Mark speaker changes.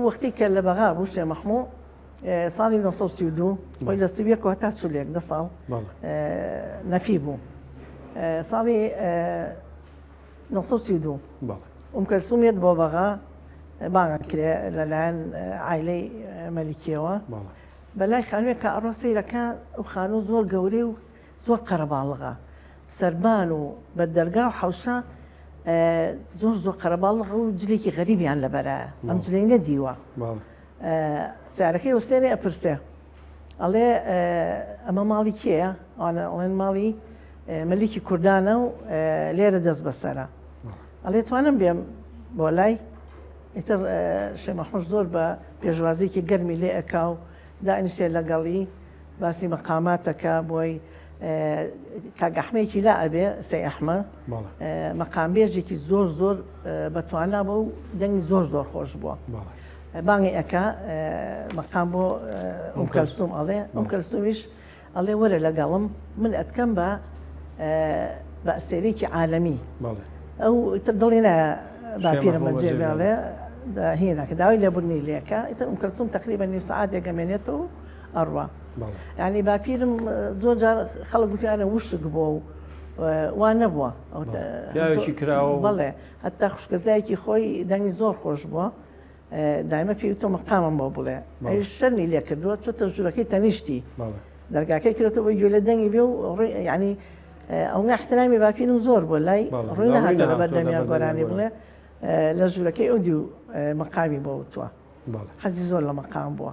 Speaker 1: وەختی کە لە بەغا بوو شێ مەحموو ساڵی 1932 خۆی لە 31 هەتا 41 دە ساڵ نەفی بوو ساڵی 1932 ئوم کەلسومیت بۆ بەغا بانگ کرێ لەلایەن عیلەی مەلیکیەوە بەلای خانووێک کە ئەڕۆ سەیرەکە ئەو خانوو زۆر گەورەی و زۆر قەرەباڵغە سەربان و بە دەرگا و حەوشە زۆر زۆر قەرەباڵغ و جلێکی غەریبیان لەبەرایە ئەم جلەی نەدیوە سیارەکەی وسێنێ ئەپرسێ ئەڵێ ئەمە ماڵی کێیە ئەوانە ئەڵێن ماڵی مەلیکی کوردانە و لێرە دەست بەسەرە ئەڵێ توانم بێم بۆ لای ئیتر شێمەحموش زۆر بە پێشوازێکی گەرمی لێ ئەکا و دانیشتێ لەگەڵی باسی مەقاماتەکە بۆی کاک ئەحمەیەکی لا ئەبێ سەی ئەحمە مەقامبێژێکی زۆر زۆر بەتوانا بۆ و دەنگی زۆر زۆر خۆش بووە بانگی ئەکا مەقام بۆ ئوم کەلسوم ئەڵێ ئوم کەلسومیش ئەڵێ وەرە لەگەڵم من ئەتکەم بە بە ئەستێرێکی عالەمی ئەو تر دڵی نایە باپیرم بەجێ بێڵێ هینەکە داوای لێبوردنی لێکە ئیتر ئوم کەلسوم تقریبا نیو سەعاتێک ئەمێنێتەوە ئەڕوا یعنی باپیرم زۆر جار خەڵک گوتیانە وشک بووە و وا نەبووە
Speaker 2: پیاوێکی کراوە
Speaker 1: بەڵێ هەتا خوشکەزایەکی خۆی دەنگی زۆر خۆش بووە دایمە پێی تۆ مەقامم بۆ بڵێ ئەویش شەرمی لێ کردووە چۆتە ژوورەکەی تەنیشتی دەرگاکەی کرێتەوە گوێ لە دەنگی بێ و ینی ئەو احترامی باپیرم زۆر بۆ لای ڕووی نەهاتە لەبەر دەمیان گۆرانی بڵێ لە ژوورەکەی ئەو دیو مەقامی بۆ وتووە حەزی زۆر لە مەقام بووە.